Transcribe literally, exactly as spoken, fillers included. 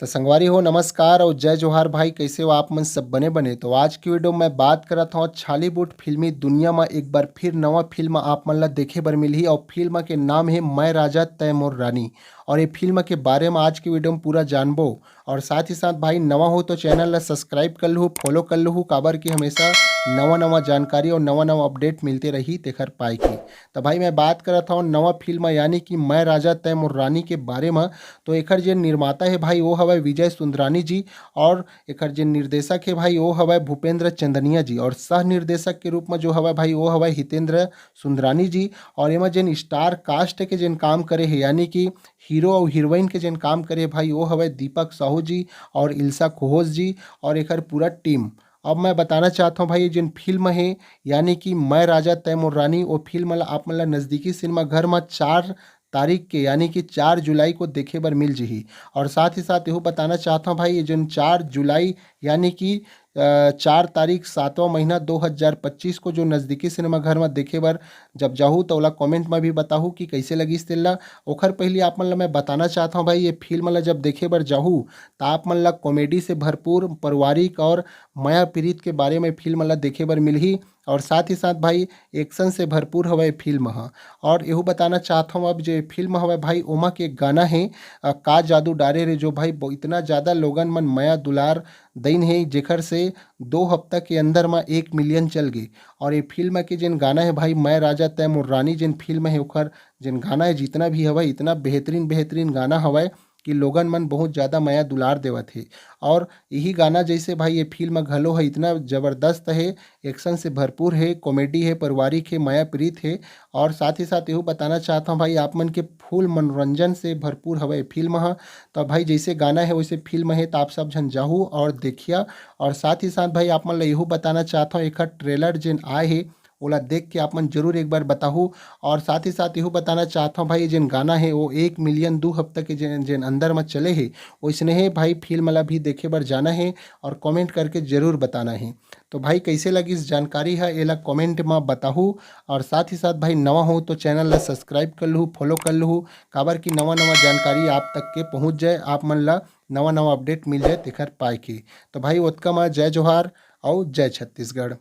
संगवारी हो, नमस्कार और जय जोहार भाई। कैसे हो आप मन? सब बने बने? तो आज की वीडियो में बात करत हूँ छॉलीवुड फिल्मी दुनिया में एक बार फिर नवा फिल्म आप मन ला देखे बर मिलही और फिल्म के नाम है मैं राजा तय मोर रानी। और ये फिल्म के बारे में आज की वीडियो में पूरा जानबो। और साथ ही साथ भाई, नवा हो तो चैनल ला सब्सक्राइब कर लहू, फॉलो कर लहू, काबर कि हमेशा नवा नवा जानकारी और नवा नवा अपडेट मिलते रही तेखर पाए की। तो भाई, मैं बात करत हूँ नवा फिल्म यानी कि मैं राजा तय मोर रानी के बारे में। तो एखर जे निर्माता है भाई, वो हवय विजय सुंदरानी जी, और एखर जे निर्देशक है भाई, वो हवय भूपेंद्र चंदनिया जी, और सह निर्देशक के रूप में जो हवय भाई, वो हवय हितेंद्र सुंदरानी जी। और एमा जेन स्टार कास्ट के जेन काम करे है यानी कि हीरो और हीरोइन के जेन काम करे भाई, वो हवय दीपक साहू जी और इल्सा खोहोस जी और एखर पूरा टीम। अब मैं बताना चाहत हूँ भाई, ये जेन फिल्म है यानी कि मैं राजा तय मोर रानी, वो फिल्म ला आप मन ला नजदीकी सिनेमा घर में चार तारीख के यानी कि चार जुलाई को देखे बर मिल जही। और साथ ही साथ यहू बताना चाहत हूँ भाई, ये जेन चार जुलाई यानी कि अ, चार तारीख सातवां महीना दो हज़ार पच्चीस को जो नजदीकी सिनेमा घर में देखे बर जब जाहू तो ओला कमेंट में भी बताहू कि कैसे लगिस तेला। ओखर पहले आप मन ला मैं बताना चाहत हूँ भाई, ये फिल्म ला जब देखे बर जाहू तो आप मन ला कॉमेडी से भरपूर पारिवारिक और मया पीरित के बारे में फिल्म ला देखे बर मिलही। और साथ ही साथ भाई, एक्शन से भरपूर हवय फिल्म ह। और यहू बताना चाहत हूँ, अब जे फिल्म हवय भाई, ओमा के गाना है अ, का जादू डारे रे, जो भाई ब- इतना ज़्यादा लोगन मन मया दुलार दइन है, जेखर से दो हफ्ता के अंदर म एक मिलियन चल गए। और ये फिल्म के जेन गाना है भाई, मैं राजा तय मोर रानी जेन फिल्म है, ओखर जेन गाना है, जितना भी हवय, इतना बेहतरीन बेहतरीन गाना हवय कि लोगन मन बहुत ज़्यादा मया दुलार देवत हे। और यही गाना जैसे भाई, ये फिल्म घलो है, इतना ज़बरदस्त है, एक्शन से भरपूर है, कॉमेडी है, पारिवारिक है, मया पीरित है। और साथ ही साथ यहू बताना चाहत हूँ भाई, आप मन के फुल मनोरंजन से भरपूर हवय फिल्म ह। तो भाई, जैसे गाना है वैसे फिल्म है, तो आप सब झन जाहू और देखिया। और साथ ही साथ भाई, आप मन ला यहू बताना चाहत हूँ, एखर ट्रेलर जेन आए है, ओला देख के आप मन जरूर एक बार बताहू। और साथ ही साथ यहू बताना चाहत हूँ भाई, जेन गाना है वो एक मिलियन दो हफ्ता के जेन जेन अंदर में चले है, वैसने है भाई, फिल्म ला भी देखे बर जाना है और कमेंट करके जरूर बताना है। तो भाई, कैसे लगिस जानकारी है, एला कमेंट में बताहू। और साथ ही साथ भाई, नवा हो तो चैनल ला सब्सक्राइब कर लहू, फॉलो कर लहू, काबर कि नवा नवा जानकारी आप तक के पहुँच जाए, आप मन ला नवा नवा अपडेट मिल जाए तेखर पाए के। तो भाई, ओतका में जय जोहार और जय छत्तीसगढ़।